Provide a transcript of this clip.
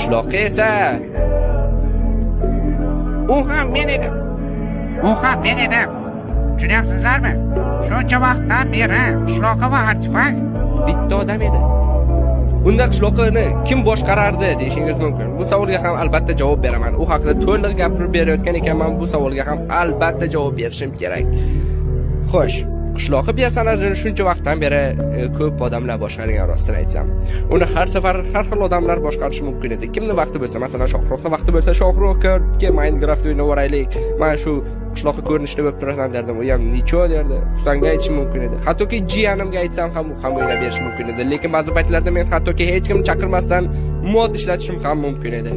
Qishloqqa esa U ham men edim. U ham men edim. Tushunyapsizlarmi? Shuncha vaqtdan beri qishloqqa va artefakt bitta odam edi. Unda qishloqni kim boshqarardi deyishingiz mumkin. Bu savolga ham albatta javob beraman. U haqida to'liq gapirib berayotgan ekanman, bu savolga ham albatta javob berishim kerak. Xo'sh, qishloqi personajini shuncha vaqtdan beri ko'p odamlar boshqargan, rostini aytsam. Uni har safar har xil odamlar boshqarishi mumkin edi. Kimni vaqti bo'lsa, masalan, Shohruxni vaqti bo'lsa, Shohruh ke Minecraft o'ynab yuboraylik. Mana shu qishloqi ko'rinishda bo'lib turasan derdim. U ham ничё derdi. Husanga aytishim mumkin edi. Hattoki jiyanimga aytsam ham, u ham o'ynab berishi mumkin edi. Lekin ba'zi paytlarda men hattoki hech kimni chaqirmasdan mod ishlatishim ham mumkin edi.